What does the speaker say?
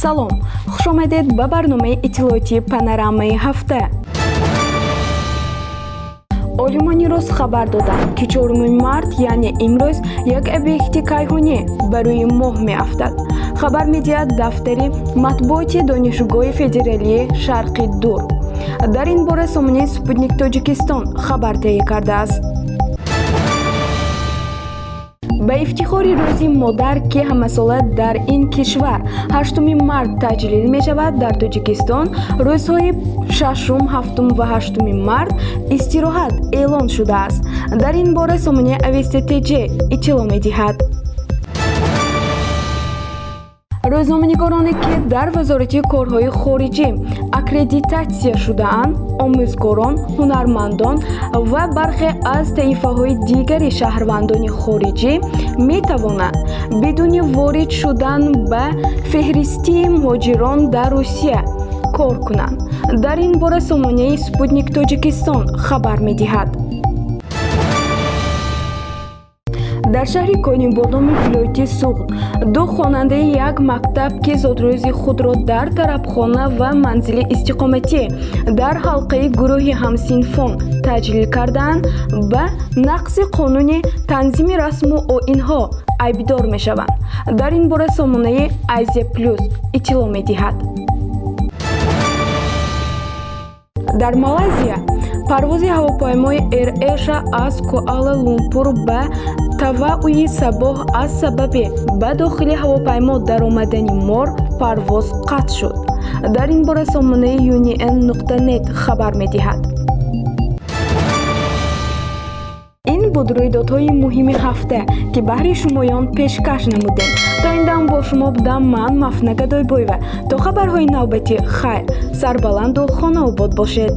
Салом, хушомадед ба барномаи иттилоотии «Панорамаи ҳафта». Олимони рус хабар доданд, ки 4 март, яъне имрӯз, як объекти кайҳонӣ ба рӯи моҳ меафтад. Хабар медиҳад дафтари матбуоти Донишгоҳи федералии Шарқи Дур. Дар ин бора сомонаи «Спутник Тоҷикистон» хабар таҳия кардааст. Ба ифтихори Рӯзи модар, ки ҳамасола дар ин кишвар 8 март таҷлил мешавад, дар Тоҷикистон рӯзҳои 6, 7 ва 8 март истироҳат эълон шудааст. Дар ин бора сомонаи Авеста ТЖ иттилоъ медиҳад. Рӯзноманигороне, ки дар Вазорати корҳои хориҷӣ аккредитатсия шудаанд, омӯзгорон, ҳунармандон ва бархе аз таифаҳои дигари шаҳрвандони хориҷӣ метавонанд бидуни ворид шудан ба феҳристии муҳоҷирон дар Русия кор кунанд. Дар ин бора сомонаи «Спутник Тоҷикистон» хабар медиҳад. Дар шаҳри Конибодоми вилояти Суғд ду хонандаи як мактаб, ки зодрӯзи худро дар тарабхона ва манзили истиқоматӣ дар ҳалқаи гурӯҳи ҳамсинфон таҷлил кардаанд, ба нақзи қонуни танзими расму оинҳо айбдор мешаванд. Дар ин бора сомонаи «Азия Плюс» иттилоъ медиҳад. Дар Малайзия парвози ҳавопаймои Air Asia аз Куала Лумпур ба Тавауи Сабоҳ аз сабаби ба дохили ҳавопаймо даромадани мор парвоз қатъ шуд. Дар ин бора сомонаи UNN нуқта нет хабар медиҳад. Ин буд рӯйдодҳои муҳими ҳафта, ки баҳри шумоён пешкаш намудем. То ин дам бо шумо будам ман, Мафна Гадойбоева. То хабарҳои навбатӣ хайр, сарбаланду хонаобод бошед.